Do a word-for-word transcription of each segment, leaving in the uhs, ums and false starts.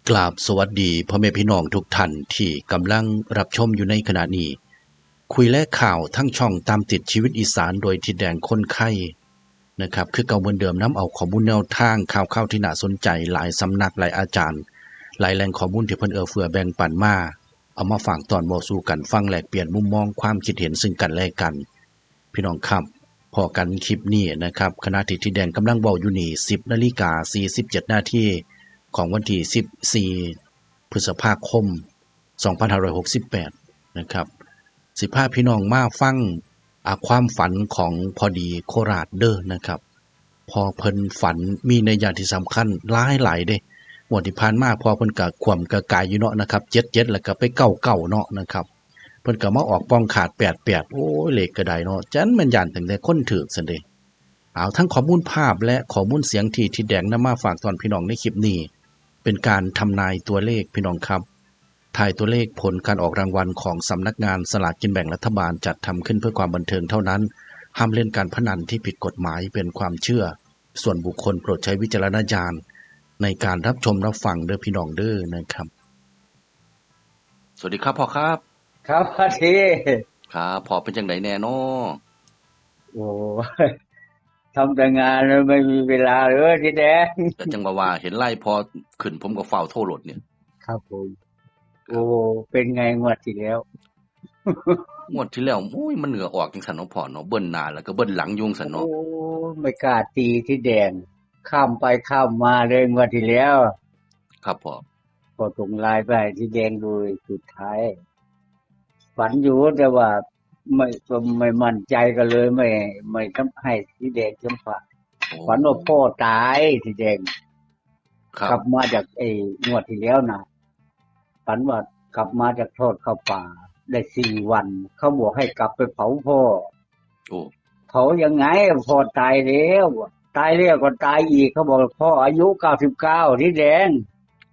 กราบสวัสดีพ่อแม่พี่น้องทุกท่านที่กำลังรับชมอยู่ในขณะนี้ คุยและข่าวทั้งช่องตามติดชีวิตอีสานโดยทิดแดงคนไข่นะครับ คือเก่าเหมือนเดิม นำเอาข้อมูลแนวทางข่าวๆที่น่าสนใจ หลายสำนัก หลายอาจารย์ หลายแหล่งข้อมูลที่เพิ่นเอื้อเฟื้อแบ่งปันมา เอามาฝากตอนเว้าสู่กันฟัง แลกเปลี่ยนมุมมองความคิดเห็นซึ่งกันและกัน พี่น้องครับ พ้อกันคลิปนี้นะครับ ขณะที่ทิดแดงกำลังเว้าอยู่นี่ สิบนาฬิกาสี่สิบเจ็ดนาทีของวันที่สิบสี่พฤษภาคมสองพันห้าร้อยหกสิบแปดนะครับ สิพาพี่น้องมาฟัง อ่า ความฝันของพ่อดีโคราชเด้อนะครับ พ่อเพิ่นฝันมีนัยยะที่สำคัญหลายๆเด้ งวดที่ผ่านมาพ่อเพิ่นก็ขวมกะกายอยู่เนาะนะครับ เจ็ดเจ็ด แล้วก็ไปเก้าเก้าเนาะนะครับ เพิ่นก็มาออกปองขาด แปดแปด โอ้ย เลขก็ได้เนาะ จั่นแม่นย่านตั้งแต่คนถืกซั้นเด้ เอา ทั้งข้อมูลภาพและข้อมูลเสียงที่ทิดแดงนำมาฝากตอนพี่น้องในคลิปนี้ เป็นการทำนายตัวเลขพี่น้องครับ ทายตัวเลขผลการออกรางวัลของสำนักงานสลากกินแบ่งรัฐบาล จัดทำขึ้นเพื่อความบันเทิงเท่านั้น ห้ามเล่นการพนันที่ผิดกฎหมาย เป็นความเชื่อส่วนบุคคล โปรดใช้วิจารณญาณในการรับชมรับฟังเด้อพี่น้องเด้อนะครับ สวัสดีครับพ่อครับ ครับ สวัสดี ครับ พ่อเป็นจังไดแน่น้อ โอ้ ทำแต่งานแล้วไม่มีเวลาเลยทิดแดง แต่จังว่าว่าเห็นไลน์พ่อขึ้นผมก็ฟ้าวโทรโลดเนี่ย ครับผม โอ้ เป็นไงงวดที่แล้ว งวดที่แล้ว โอ้ย มันเหงื่อออกจังซั่นเนาะพ่อเนาะ เบิ้ลหน้าแล้วก็เบิ้ลหลังอยู่จังซั่นเนาะ โอ้ ไม่กล้าตีทิดแดง ข้ามไปข้ามมาเลยงวดที่แล้ว ครับพ่อ ก็ส่งไลน์ไปให้ทิดแดงดู สุดท้าย ฝันอยู่แต่ว่าไม่ ก็ไม่มั่นใจก็เลยไม่ ไม่ทำให้ทิดแดงสัมผัส โอ้ ฝันว่าพ่อตายทิดแดง ครับ กลับมาจากไอ้งวดที่แล้วนะ ฝันว่ากลับมาจากทอดข้าวป่าได้สี่วัน เขาบอกให้กลับไปเผาพ่อ โอ้ เผายังไง พ่อตายแล้ว ตายแล้วก็ตายอีก เขาบอกพ่ออายุเก้าสิบเก้าทิดแดง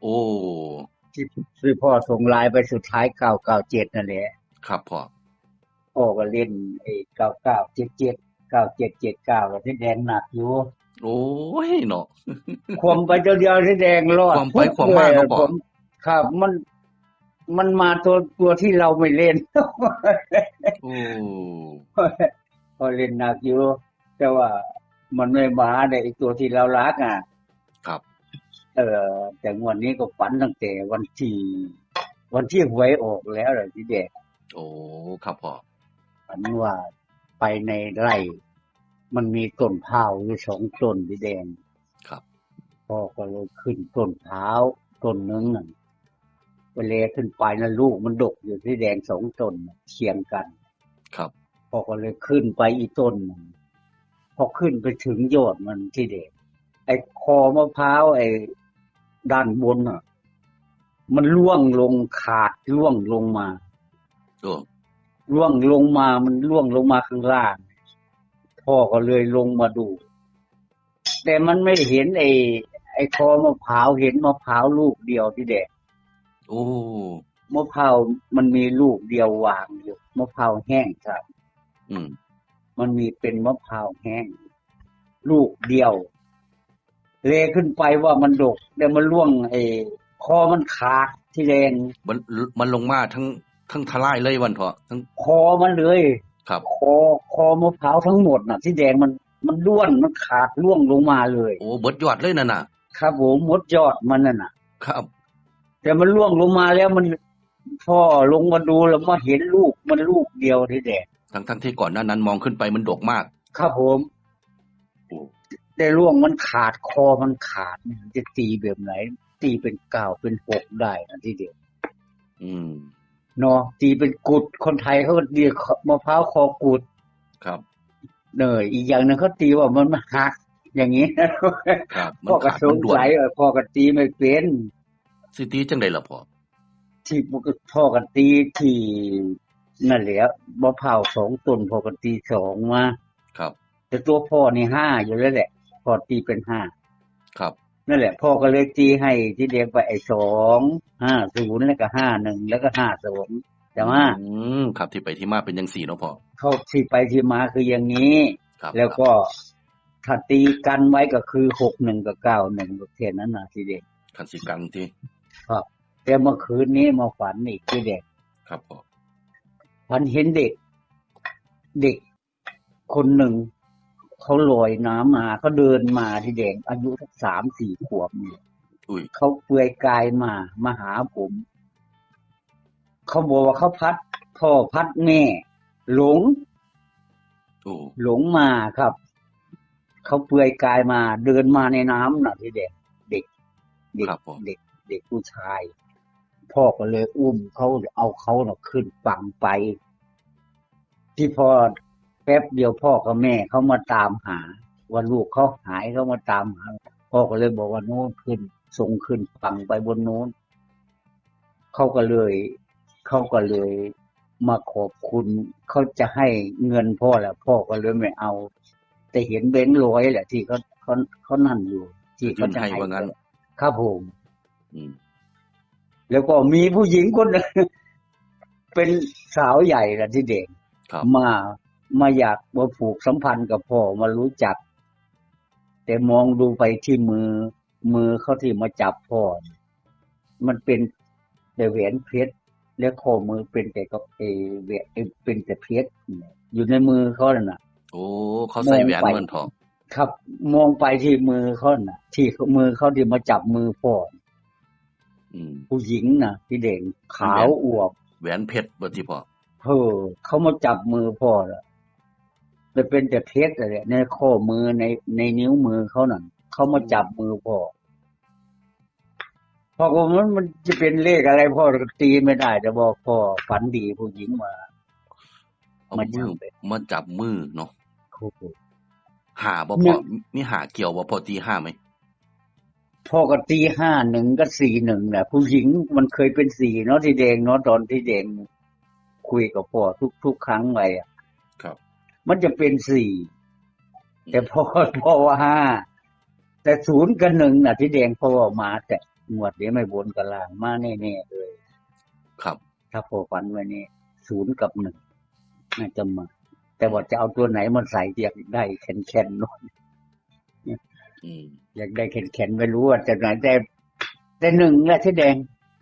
โอ้ ที่ ที่พ่อส่งไลน์ไปสุดท้าย เก้าเก้าเจ็ด นั่นแหละ ครับพ่อ พ่อก็เล่นไอ้ เก้าเก้าเจ็ดเจ็ด เก้าเจ็ดเจ็ดเก้า ก็ทิดแดงหนักอยู่ โอ้ยเนาะ ขวมไปตัวเดียวทิดแดงรอด ขวมไปขวมมาเนาะพ่อ ผม ครับ มัน มันมาตัว ตัวที่เราไม่เล่น โอ้ ก็เล่นหนักอยู่ แต่ว่ามันไม่มาในไอ้ตัวที่เรารักอ่ะ ครับ เออ แต่งวดนี้ก็ฝันตั้งแต่วันที่ วันที่หวยออกแล้วแหละทิดแดง โอ้ ครับพ่อ ฝันว่าไปในไร่ มันมีต้นพร้าวอยู่สองต้นทิดแดง ครับ พ่อก็เลยขึ้นต้นพร้าวต้นหนึ่งนั่น ไปแลขึ้นไปนะ ลูกมันดกอยู่ทิดแดง สองต้นน่ะเคียงกัน ครับ พ่อก็เลยขึ้นไปอีกต้นหนึ่ง พอขึ้นไปถึงยอดมันทิดแดง ไอ้คอมะพร้าวไอ้ด้านบนน่ะ มันร่วงลงขาดร่วงลงมา โอ้ ร่วงลงมา มันร่วงลงมาข้างล่าง พ่อก็เลยลงมาดู แต่มันไม่เห็นไอ้ ไอ้คอมะพร้าว เห็นมะพร้าวลูกเดียวทิดแดง โอ้ มะพร้าวมันมีลูกเดียววางอยู่ มะพร้าวแห้งครับ อืม มันมีเป็นมะพร้าวแห้ง ลูกเดียว แลขึ้นไปว่ามันดก แต่มันร่วง ไอ้คอมันขาดทิดแดง มัน มันลงมาทั้ง ทั้งทลายเลยวันเถาะ ทั้ง คอมันเลย ครับ คอ คอมะพร้าวทั้งหมดน่ะทิดแดง มัน มันด้วน มันขาดร่วงลงมาเลย โอ้ เบิดยอดเลยนั่นน่ะ ครับผม หมดยอดมันนั่นน่ะ ครับ แต่มันร่วงลงมาแล้วมัน พ่อลงมาดูแล้วมาเห็นลูกมันลูกเดียวทิดแดง ทั้งๆที่ก่อนหน้านั้นมองขึ้นไปมันดกมาก ครับผม โอ้ แต่ร่วงมันขาด คอมันขาด มันจะตีแบบไหน ตีเป็นเก้าเป็นหกได้นะทิดแดง อืม เนาะ ตีเป็นกุด คนไทยเขาก็เรียกมะพร้าวคอกุด ครับ เออ อีกอย่างหนึ่งเขาตีว่ามันหัก อย่างนี้ ครับ มัน พ่อก็ ขาด สงสัย มันด้วน เออ พ่อก็ตีไม่เป็น สิตีจังใดล่ะพ่อ ที่พ่อก็ตีที่นั่นแหละ มะพร้าวสองต้น พ่อก็ตีสองมา ครับ แต่ตัวพ่อนี่ห้าอยู่แล้วแหละ พ่อตีเป็นห้า ครับ นั่นแหละ พ่อก็เลยตีให้ทิดแดงไปไอ้สองห้าศูนย์ แล้วก็ห้าหนึ่ง แล้วก็ห้าสอง แต่ว่า อืม ครับ ที่ไปที่มาเป็นจังซี่เนาะพ่อ เขาที่ไปที่มาคืออย่างนี้ ครับ แล้วก็ ครับ ถ้าตีกันไว้ก็คือหกหนึ่งกับเก้าหนึ่ง แค่นั้นนะทิดแดง คันสิกันติ ครับ แต่เมื่อคืนนี้มาฝันอีก พี่แดง ครับพ่อ ฝันเห็นเด็ก เด็กคนหนึ่ง เขาลอยน้ำมา เขาเดินมา พี่แดง อายุสักสามสี่ขวบนี่ อุ้ย เขาเปลือยกายมา มาหาผม เขาบอกว่าเขาพลัดพ่อพลัดแม่ หลง โอ้ หลงมาครับ เขาเปลือยกายมา เดินมาในน้ำน่ะ พี่แดง เด็ก เด็ก ครับผม เด็ก เด็กผู้ชาย พ่อก็เลยอุ้มเขา เอาเขาน่ะขึ้นฝั่งไป ที่พ่อ แป๊บเดียวพ่อกับแม่เขามาตามหา ว่าลูกเขาหาย เขามาตามหา พ่อก็เลยบอกว่าโน้นขึ้น ส่งขึ้นฝั่งไปบนโน้น เขาก็เลย เขาก็เลยมาขอบคุณ เขาจะให้เงินพ่อแหละ พ่อก็เลยไม่เอา แต่เห็นแบงค์ร้อยแหละ ที่เขา เขา เขานั่นอยู่ ที่เขาจะให้ ยื่นให้ว่างั้น ครับผม อืม แล้วก็มีผู้หญิงคนหนึ่ง เป็นสาวใหญ่ละ พี่แดง ครับ มา มาอยากมาผูกสัมพันธ์กับพ่อ มารู้จัก แต่มองดูไปที่มือ มือเขาที่มาจับพ่อ มันเป็นแต่แหวนเพชร และข้อมือเป็นแต่กับ เออ แหวน เออ เป็นแต่เพชร อยู่ในมือเขาน่ะ โอ้ เขาใส่แหวน มองไป เงินทอง ครับ มองไปที่มือเขาน่ะ ที่มือเขาที่มาจับมือพ่อ อืม ผู้หญิงน่ะ พี่แดง ขาวอวบ แหวนเพชรบ่ที่พ่อ เออ เขามาจับมือพ่อละ แต่เป็นแต่เพชรอะไรในข้อมือ ใน ในนิ้วมือเขานั่น เขามาจับมือพ่อ พ่อก็มัน มันจะเป็นเลขอะไร พ่อก็ตีไม่ได้ แต่บอกพ่อฝันดีผู้หญิงมา เอา มา มื จั อบ มาจับมือเนาะ โอ้โห ห้าบ่ หนึ่ พ่อง มีห้าเกี่ยวบ่พ่อ ตีห้าไหม พ่อก็ตีห้าหนึ่งกับสี่หนึ่งแหละ ผู้หญิงมันเคยเป็นสี่เนาะ พี่แดงเนาะ ตอนพี่แดงคุยกับพ่อทุกๆครั้งไปอะ ครับ มันจะเป็นสี่ แต่พ่อ พ่อว่าห้า แต่ศูนย์กับหนึ่งน่ะ พี่แดงพ่อว่ามา แต่งวดนี้ไม่บนกับล่าง มาแน่ๆเลย ครับ ถ้าพ่อฝันไว้นี่ ศูนย์กับหนึ่งน่าจะมา แต่ว่าจะเอาตัวไหนมาใส่ อยากได้แข็งๆหน่อย อืม อยากได้แข็งๆ ไม่รู้ว่าจะไหน แต่ แต่หนึ่งแหละ พี่แดง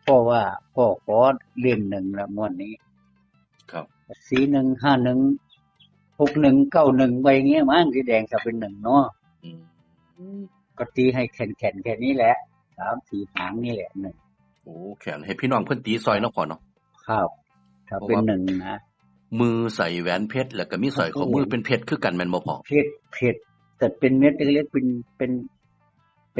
เพราะว่าพ่อขอเล่นหนึ่งละงวดนี้ ครับ สี่หนึ่ง ห้าหนึ่ง หกหนึ่ง เก้าหนึ่ง ไปเงี้ยมั้ง พี่แดง จะเป็นหนึ่งเนาะ อืม ก็ตีให้แข็งๆแค่นี้แหละ สามสี่หางนี่แหละ หนึ่ง โอ้ แขนให้พี่น้องเพิ่นตีซอยเนาะพ่อเนาะ ครับ ถ้าเป็นหนึ่งนะ มือใส่แหวนเพชร แล้วก็มีสร้อยข้อมือเป็นเพชรคือกันแม่นบ่พ่อ เพชร เพชร แต่เป็นเม็ดเล็กๆ เป็น เป็น เ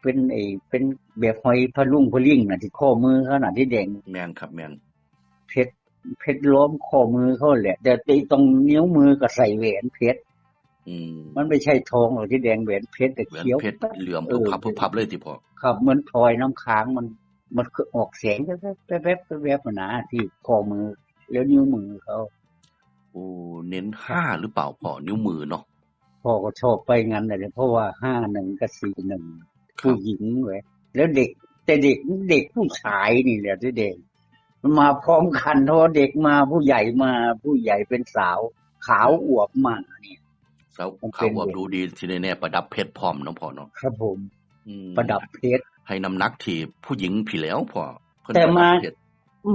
ป็นไอ้ เป็นแบบหอยพะลุงพะลิงน่ะ ที่ข้อมือเขาน่ะ พี่แดง แม่นครับ แม่น เพชร เพชรล้อมข้อมือเขาแหละ แต่ไอ้ตรงนิ้วมือก็ใส่แหวนเพชร อืม มันไม่ใช่ทองหรอก พี่แดง แหวนเพชร แต่ แหวน เขียว เพชรเหลือง เออ พุบพับพุบพับเลยที่พ่อ ครับ เหมือนพลอยน้ำค้าง มัน มันคือออกแสงแวบๆแวบๆแวบๆนะ ที่ข้อมือ แล้วนิ้วมือเขา โอ้ เน้นห้าหรือเปล่าพ่อ นิ้วมือเนาะ พ่อก็ชอบไปงั้นเลย เพราะว่าห้าหนึ่งกับสี่หนึ่ง ครับ ผู้หญิงเว้ย แล้วเด็ก แต่เด็ก เด็กผู้ชายนี่แหละ ที่เด็ก มันมาพร้อมกัน เพราะว่าเด็กมา ผู้ใหญ่มา ผู้ใหญ่เป็นสาว ขาวอวบมาเนี่ย สาว มัน ขา เป็ วน อวบดูดี ที่แน่ๆประดับเพชรพร้อมเนาะพ่อเนาะ ครับผม อืม ประดับเพชร ให้น้ำหนักที่ผู้หญิงพี่แล้วพ่อ เพิ่น แต่ ประดับ มา เพชร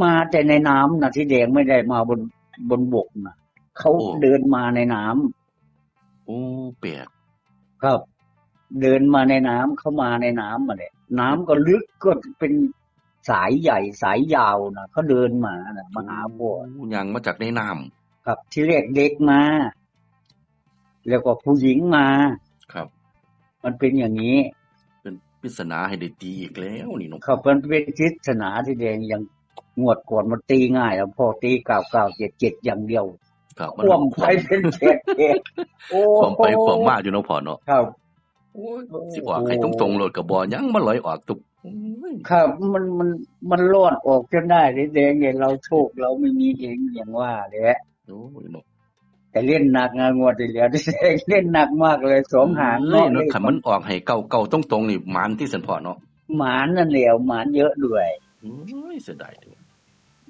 มาแต่ในน้ำนะ พี่แดง ไม่ได้มาบน บนบกนะ เขา โอ้ เดินมาในน้ำ โอ้ แปลก ครับ เดินมาในน้ำ เขามาในน้ำมาแหละ น้ำก็ลึก ก็เป็นสายใหญ่สายยาวนะ เขาเดินมานะ มาหาพ่อ โอ้ ย่างมาจากในน้ำ ครับ ทีแรกเด็กมา แล้วก็ผู้หญิงมา ครับ มันเป็นอย่างนี้ เป็นปริศนาให้ได้ตีอีกแล้วนี่เนาะ ครับ มันเป็นปริศนา พี่แดง อย่างงวดก่อนมันตีง่ายแล้ว พ่อตีเก้าเก้าเจ็ดเจ็ดอย่างเดียว ครับ ขว้มไปเป็นเศษเศษ โอ้ ขว้มไปขว้มมาอยู่เนาะพ่อเนาะ ครับ โอ้ย สิออกให้ตรงๆโลดก็บ่ ยังมาลอยออกตุบ โอ้ย ครับ มัน มัน มันรอดออกจนได้ พี่แดง เนี่ย เราโชคเราไม่มีเอง อย่างว่าแหละ โอ้ยเนาะ แต่เล่นหนักนะ งวดที่แล้ว พี่แดง เล่นหนักมากเลย สองหาง เอ้ย เนาะ เนาะ คันมันออกให้เก้าเก้าตรงๆนี่ หมานที่สันพ่อเนาะ หมานนั่นแหละ หมานเยอะด้วย โอ้ย เสียดายเด้อ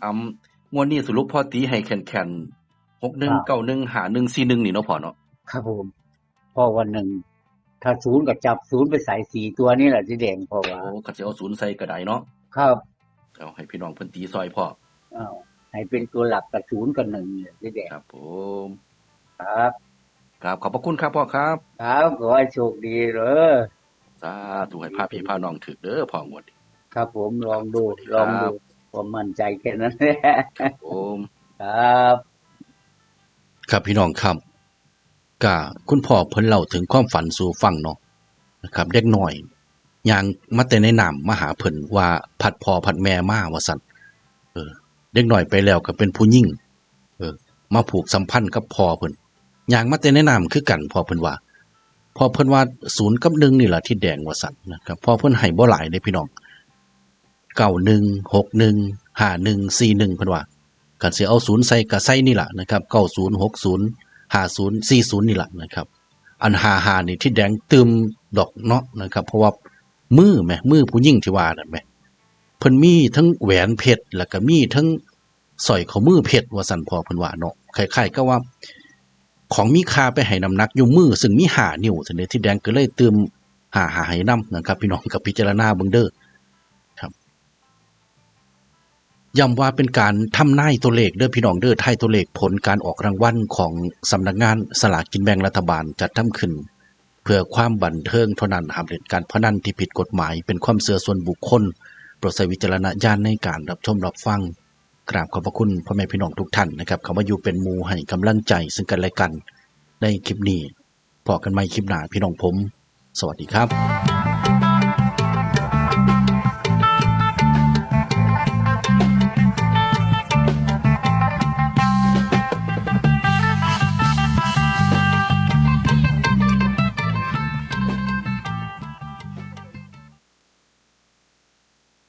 อำ งวดนี้สรุปพ่อตีให้แข็งๆ หกหนึ่ง ครับ เก้าหนึ่ง ห้าหนึ่ง สี่หนึ่ง นี่เนาะพ่อเนาะ ครับผม เพราะว่าหนึ่ง ถ้าศูนย์ก็จับศูนย์ไปใส่สี่ตัวนี่แหละ พี่แดง เพราะว่า โอ้ ก็สิเอาศูนย์ใส่ก็ได้เนาะ ครับ เอาให้พี่น้องเพิ่นตีซอยพ่อ อ้าวให้เป็นตัวหลักกับศูนย์กับหนึ่งเนี่ยที่แดง ครับผม ครับ ครับขอบพระคุณครับพ่อครับ ครับขอให้โชคดีเลย สาธุให้พาพี่พาน้องถืกเด้อพ่องวดนี้ ครับผมลองดู สวัสดี ล ครับ องดูผมมั่นใจแค่นั้นแหละ ครับผม ครับ ครับพี่น้องครับกะคุณพ่อเพิ่นเล่าถึงความฝันสู่ฟังเนาะนะครับ เด็กน้อยย่างมาแต่ในน้ำมาหาเพิ่นว่าพัดพ่อพัดแม่มาว่าซั่น เออ เด็กน้อยไปแล้วก็เป็นผู้หญิง เออ มาผูกสัมพันธ์กับพ่อเพิ่นย่างมาแต่ในน้ำคือกันพ่อเพิ่นว่าพ่อเพิ่นว่าศูนย์กับหนึ่งนี่แหละที่แดงว่าซั่นนะครับพ่อเพิ่นให้บ่หลายเด้พี่น้อง เก้าหนึ่ง หกหนึ่ง ห้าหนึ่ง สี่หนึ่ง เพิ่นว่า คันสิเอาศูนย์ใส่ก็ใส่นี่ล่ะนะครับ เก้าศูนย์ หกศูนย์ ห้าศูนย์ สี่ศูนย์ นี่ล่ะนะครับ อัน ห้าห้า นี่ที่แดงตื่มดอกเนาะนะครับ เพราะว่ามือแหม มือผู้หญิงที่ว่านั่นแหม เพิ่นมีทั้งแหวนเพชร แล้วก็มีทั้งสร้อยข้อมือเพชร ว่าซั่นพ่อเพิ่นว่าเนาะ คล้ายๆกับว่า ของมีค่าไปให้น้ำหนักอยู่มือ ซึ่งมีห้านิ้ว ซั่นเด้ ที่แดงก็เลยตื่ม ห้าห้า ให้นำนะครับ พี่น้องก็พิจารณาเบิ่งเด้อครับ ย้ำว่าเป็นการทำนายตัวเลขเด้อพี่น้องเด้อ ทายตัวเลขผลการออกรางวัลของสำนักงานสลากกินแบ่งรัฐบาลจัดทำขึ้น เพื่อความบันเทิงเท่านั้น ห้ามเล่นการพนันที่ผิดกฎหมาย เป็นความเชื่อส่วนบุคคล โปรดใช้วิจารณญาณในการรับชมรับฟัง กราบขอบพระคุณพ่อแม่พี่น้องทุกท่านนะครับ เข้ามาอยู่เป็นหมู่ให้กำลังใจซึ่งกันและกันในคลิปนี้ พ้อกันใหม่คลิปหน้าพี่น้องผม สวัสดีครับ